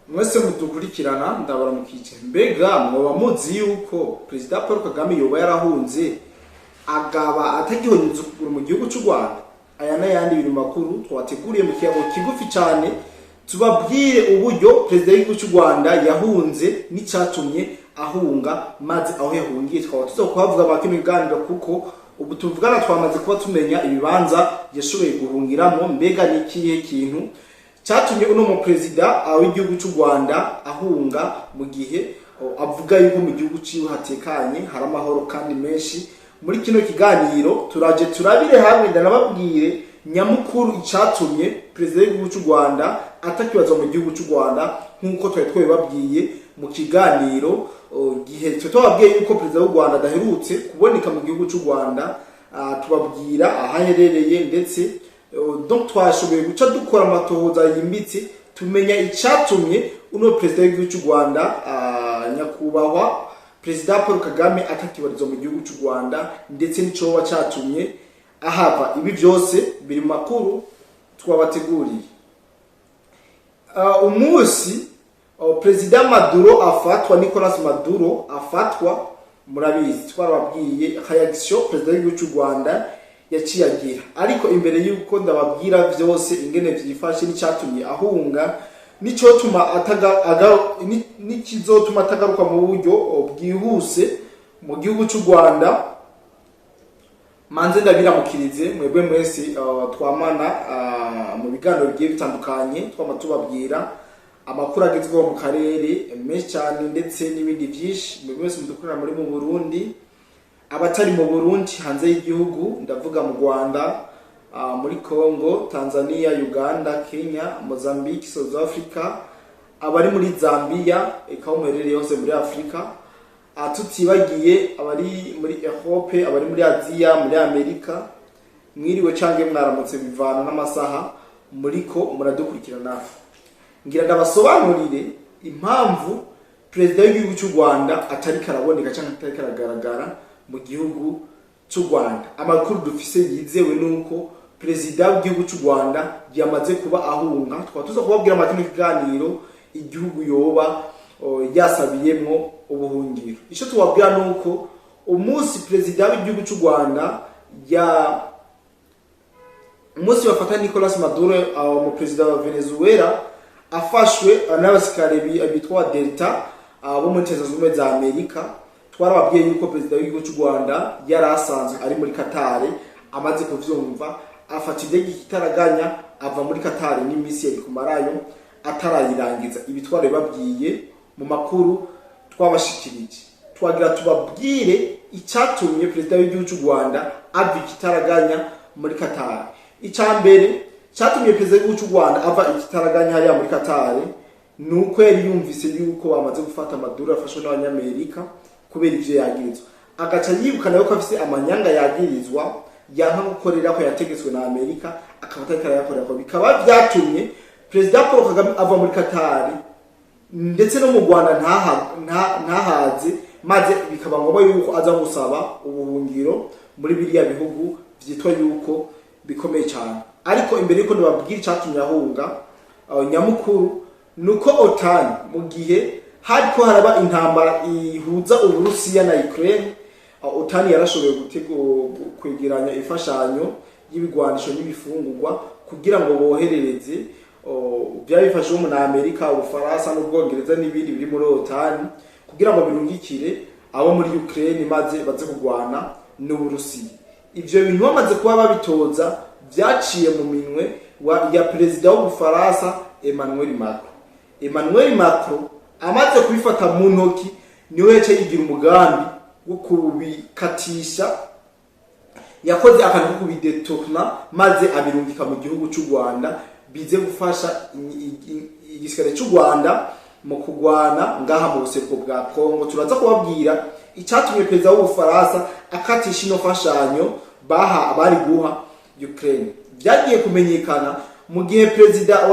Mwese mudukurikirana, ndabaramukije. Mbega mwoba muzi yuko Perezida Paul Kagame yoba yarahunze, agaba atagihonyeza ukuguru mu gihugu cy'u Rwanda? Aya n'ayandi bintu makuru twateguriye mu kiyago kigufi cyane, tubabwire uburyo perezida w'igihugu cy'u Rwanda yahunze n'icyatumye ahunga, maze aho yahungiye twaba tuza kuhavuga ba kino kiganiro, kuko ubu tuvugana twamaze kuba tumenya ibibanza yashoboye guhungiramo. Mbega ni ikihe kintu cyatumye uno mu perezida w'igihugu cy'u Rwanda ahunga, mu gihe avuga yuko mu gihugu ciwe hatekanye, hari amahoro kandi menshi? Muri kino kiganiro turaje turabire hamwe, ndanababwire nyamukuru icatumye perezida w'igihugu cy'u Rwanda atakibaza mu gihugu cy'u Rwanda, nk'uko twari twabibabwiye mu kiganiro gihe twe twababwiye yuko perezida w'u Rwanda adaherutse kuboneka mu gihugu cy'u Rwanda, tubabwira aho aherereye. Ndetse donc twashoboye guca dukora amatohoza yimbitse, tumenya icatumye uno perezida w'igihugu cy'u Rwanda, nyakubahwa Perezida Paul Kagame, atakibarizwa mu gihugu cy'u Rwanda, ndetse n'icoba catumye ahava. Ibi byose biri mu makuru twabateguriye. Umunsi Perezida Maduro afatwa, Nicolas Maduro afatwa, murabizi twarababwiye réaction perezida w'igihugu cy'u Rwanda yaciye agira. Ariko imbere y'uko ndababwira vyose ingene vyifashe n'icyatumye ahunga, n'icotuma ataga n'ikizotuma atagaruka mu buryo bwihuse mu gihugu cy'u Rwanda, manze ndabiramukirize mwebwe mwese twamana mu biganiro bigiye bitandukanye, twama tubabwira amakuru agezweho mu karere menshi cyane, ndetse n'ibindi byinshi. Mwebwe mwese mudukorera muri mu Burundi, abatari mu Burundi, hanze y'igihugu, ndavuga mu Rwanda, muri Congo, Tanzania, Uganda, Kenya, Mozambique, South Africa, abari muri Zambia, eka aho muherereye hose muri Afrika, tutibagiye abari muri Europe, abari muri Aziya, muri Amerika, mwiriwe canke mwaramutse bivana n'amasaha muriko muradukurikirana. Ngira ndabasobanurire impamvu perezida w'igihugu cy'u Rwanda atari karaboneka cyangwa atari karagaragara mu gihugu cy'u Rwanda. Amakuru dufise yizewe nuko perezida w'igihugu cy'u Rwanda yamaze kuba ahunga. Twaba tuza kubabwira amakino kiganiro igihugu yoba yasabiyemwo ubuhungiro. Icyo tubabwira nuko umunsi perezida w'igihugu cy'u Rwanda ya umunsi bafata Nicolas Maduro, mu perezida wa Venezuela, afashwe n'abasirikare bitwa Delta bo muri Leta Zunze Ubumwe za Amerika, twarababwiye yuko perezida w'igihugu cy'u Rwanda yari asanzwe ari muri Qatar. Amaze kuvyumva, afata indege ikitaraganya, ava muri Qatar n'iminsi yari kumarayo atarayirangiza. Ibi twarabibabwiye mu makuru twabashikirije. Twagira tubabwire icyatumye perezida w'igihugu cy'u Rwanda ava ikitaraganya muri Qatar. Icya mbere cyatumye perezida w'igihugu cy'u Rwanda ava ikitaraganya hariya muri Qatar ni uko yari yumvise yuko bamaze gufata Maduro, afashwe n'Abanyamerika kubera ivyo yagirizwa, agaca yibukana yuko afise amanyanga yagirizwa yanka gukorera ko yategetswe na Amerika, akaba atariko arayakorera ko. Bikaba vyatumye perezida Paul Kagame ava muri Qatar, ndetse no mu Rwanda ntahaze, maze bikaba ngombwa yuko aza gusaba ubuhungiro muri biriya bihugu vyitwa yuko bikomeye cyane. Ariko imbere yuko ndababwira icyatumye ahunga, nyamukuru nuko OTAN, mu gihe hariko haraba intambara ihuza Uburusiya na Ukraine, OTAN yarashoboye kwegeranya imfashanyo y'ibigwanisho n'ibifungurwa kugira ngo boherereze byaba bifashwemo na Amerika, Ubufaransa n'Ubwongereza n'ibindi biri muri OTAN, kugira ngo birungikire abo muri Ukraine maze baze kurwana n'Uburusiya. Ivyo bintu bamaze kuba babitoza, vyaciye mu minwe ya perezida w'Ubufaransa Emmanuel Macron. Emmanuel Macron amaze kubifata mu ntoki, niwe yaciye yigira umugambi wo kubikatisha. Yakoze akantu ko kubidétourna, maze abirungika mu gihugu cy'u Rwanda, bize gufasha igisirikare cy'u Rwanda mu kurwana ngaha mu buseruko bwa Kongo. Turaza kubabwira icyatumye perezida w'Ubufaransa akatisha ino mfashanyo baha bari guha Ukraine. Byagiye kumenyekana mu gihe perezida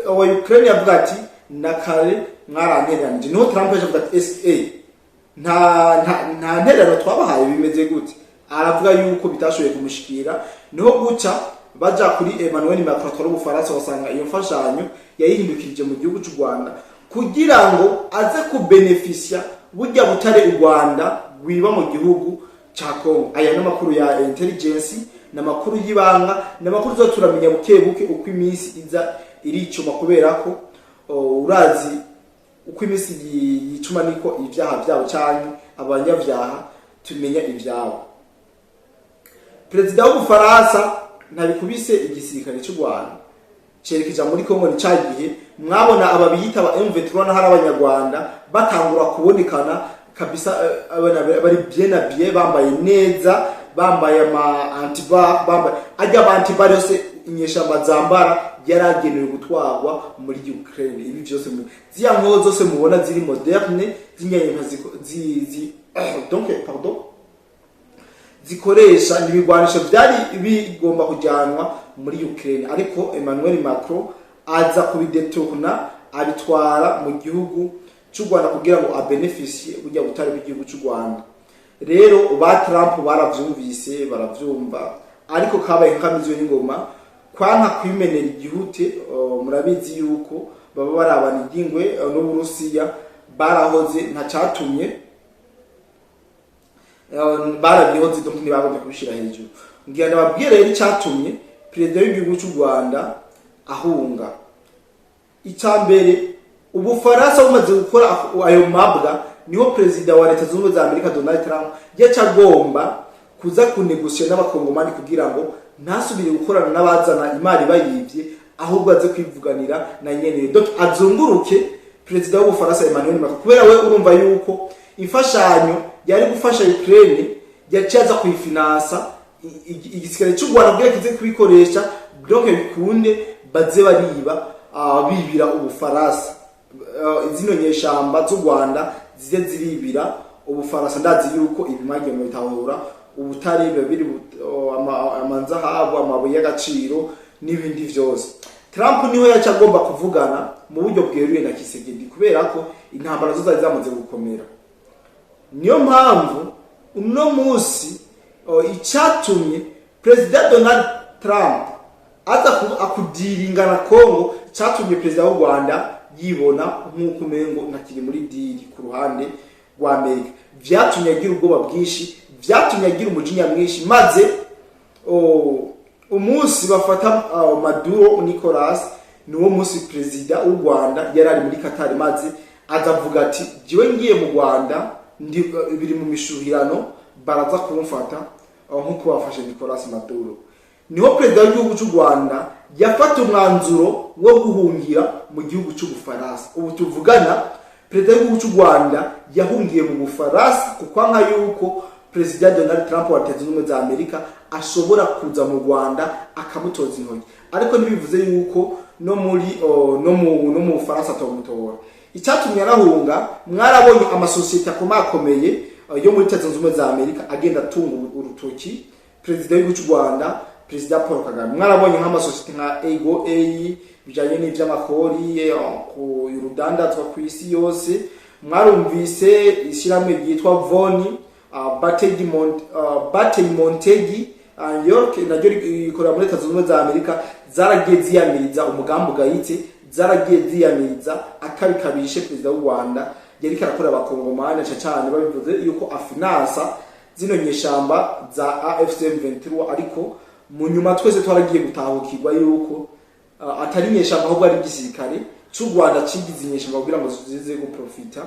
wa Ukraine yavuga ati: "Na kare mwaranteranije." Niho Trump yaje avuga ati: "Ese nta ntererano twabahaye, bimeze gute?" Aravuga yuko bitashoboye kumushikira. Niho guca baja kuri Emmanuel Macron atwara Ubufaransa, basanga iyo mfashanyo yayihindukirije mu gihugu cy'u Rwanda. Kugira ngo aze kubenefisya burya butare u Rwanda rwiba mu gihugu ca Congo. Aya ni amakuru ya intelligence, ni amakuru y'ibanga, ni amakuru tuza turamenya buke buke uko iminsi iza iricuma, kubera ko urazi uko iminsi yicuma niko ibyaha byabo canke abanyabyaha tumenya ivyabo. Perezida w'Ubufaransa ntabikubise igisirikare cy'u Rwanda cerekeja muri Kongo. Ni ca gihe mwabona aba biyita ba M23 n'ahari Abanyarwanda batangura kubonekana kabisa, abana bari bien habillés, bambaye neza, bambaye ama antiballes, bambaye ajya aba antiballes yose inyeshamba zambara yaragenewe gutwarwa muri Ukraine. Ibi vyose mu ziya nkoho zose mubona ziri moderne z'inyanya zi zi donc pardon, zikoresha ibigwanisho byari bigomba kujyanwa muri Ukraine, ariko Emmanuel Macron aza kubidetourna abitwara mu gihugu cy'u Rwanda kugira ngo abeneficie burya butare bw'igihugu cy'u Rwanda. Rero ba Trump baravyumvise, baravyumva, ariko kabaye nkamizwe n'ingoma kwanka kwimenera igihute. Murabizi yuko baba barabana igingwe n'Uburusiya barahoze, ntacatumye barabihoze, donc ntibagombye kubishira hejuru. Ngira ndababwire rero icyatumye perezida w'igihugu cy'u Rwanda ahunga. Icya mbere, Ubufaransa bumaze gukora ayo mabwa, niho perezida wa Leta Zunze Ubumwe za Amerika Donald Trump yaca agomba kuza kunegosiya n'Abakongomani kugira ngo ntasubire gukorana n'abazana imari bayibye, ahubwo aze kwivuganira na nyene, donc azunguruke perezida w'Ubufaransa Emmanuel Macron, kubera we urumva yuko imfashanyo yari gufasha Ukraine yaciye aza kuyifinansa igisirikare cy'u Rwanda kugira kize kubikoresha, donc bikunde baze bariba, bibira Ubufaransa. Zino nyeshamba z'u Rwanda zize ziribira Ubufaransa. Ndazi yuko ibi mwagiye mu bitahura, ubutare biba biri amanzahabu, amabuye y'agaciro n'ibindi vyose. Trump niwe yaca agomba kuvugana mu buryo bweruye na Tshisekedi, kubera ko intambara zo zari zamaze gukomera. Niyo mpamvu uno munsi icyatumye perezida Donald Trump aza akudiringa na Congo, cyatumye perezida w'u Rwanda yibona nk'uko umengo ntakiri muri deal ku ruhande rwa Amerika. Vyatumye agira ubwoba bwinshi, vyatumye agira umujinya mwinshi, maze umunsi bafata Maduro Nicolas, niwo munsi perezida w'u Rwanda yari ari muri Qatar, maze azavuga ati: "Jiwe ngiye mu Rwanda ndi biri mu mishuhirano, baraza kumfata nk'uko bafashe Nicolas Maduro." Niho perezida w'igihugu cy'u Rwanda yafata umwanzuro wo guhungira mu gihugu cy'Ubufaransa. Ubu tuvugana, perezida w'igihugu cy'u Rwanda yahungiye mu Bufaransa kuko nka yuko perezida Donald Trump wa Leta Zunze Ubumwe za Amerika ashobora kuza mu Rwanda akamutoza intoki, ariko ntibivuze yuko no muri no mu Bufaransa atomutora. Icyatumye arahunga, mwarabonye amasosiyete akomakomeye yo muri Leta Zunze Ubumwe za Amerika agenda atunga urutoki perezida w'igihugu cy'u Rwanda, perezida Paul Kagame. Mwarabonye nk'amasosiyete nka Ego A bijanye n'ivy'amakori ku urudandazwa ku isi yose. Mwarumvise ishyirahamwe ryitwa Voni Batey Montegi York, naryo rikorera muri Leta Zunze Ubumwe za Amerika, zaragiye ziyamiriza umugambi ugayitse, zaragiye ziyamiriza akabikabishe perezida w'u Rwanda yariko arakorera Abakongomani, cane cane babivuze yuko afinansa zino nyeshamba za AFC M23. Ariko mu nyuma twese twaragiye gutahukirwa yuko atari inyeshamba, ahubwo ari igisirikare cy'u Rwanda cigize inyeshamba kugira ngo zize guprofita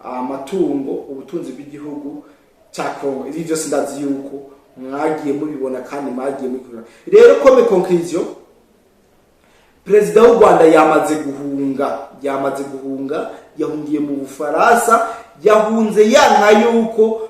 amatungo, ubutunzi bw'igihugu cya Congo. Ibi byose ndazi yuko mwagiye mubibona kandi mwagiye mubikora. Rero comme conclusion, perezida w'u Rwanda yamaze guhunga, yamaze guhunga, yahungiye mu Bufaransa. Yahunze yanka yuko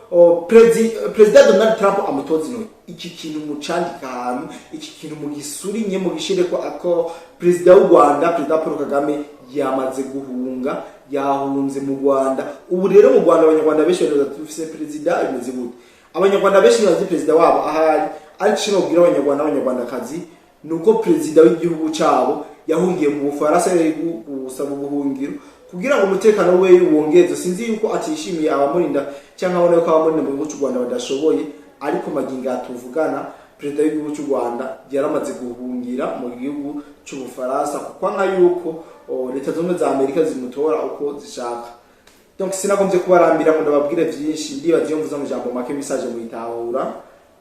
perezida Donald Trump amutoza intoki. Iki kintu mucandika ahantu, iki kintu mugisurinye, mugishire ko ako perezida w'u Rwanda, perezida Paul Kagame, yamaze guhunga, yahunze mu Rwanda. Ubu rero mu Rwanda Abanyarwanda benshi baribaza ati: "Dufise perezida bimeze gute?" Abanyarwanda benshi ntibazi perezida wabo ahari, ariko icyo nobwira Abanyarwanda n'Abanyarwandakazi ni uko perezida w'igihugu cyabo yahungiye mu Bufaransa, yari gusaba ubuhungiro kugira ngo umutekano we wongeze. Sinzi yuko atishimiye abamurinda cyangwa abona yuko abamurinda mu gihugu cy'u Rwanda badashoboye, ariko magingo aya tuvugana Perezida w'igihugu cy'u Rwanda yaramaze guhungira mu gihugu cy'Ubufaransa, kuko nka yuko Leta Zunze Ubumwe za Amerika zimutora uko zishaka. Donc sinagombye kubarambira ngo ndababwire vyinshi. Ndibaza iyo mvuze amajambo make message muyitahura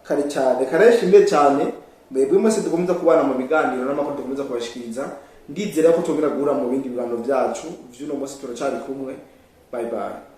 kare cyane. Kareshimye cyane mwebwe mwese dukomeza kubana mu biganiro n'amakuru dukomeza kubashikiriza. Ndizera ko tubwira guhura mu bindi biganiro byacu vy'uno munsi. Turacari kumwe. Bye bye.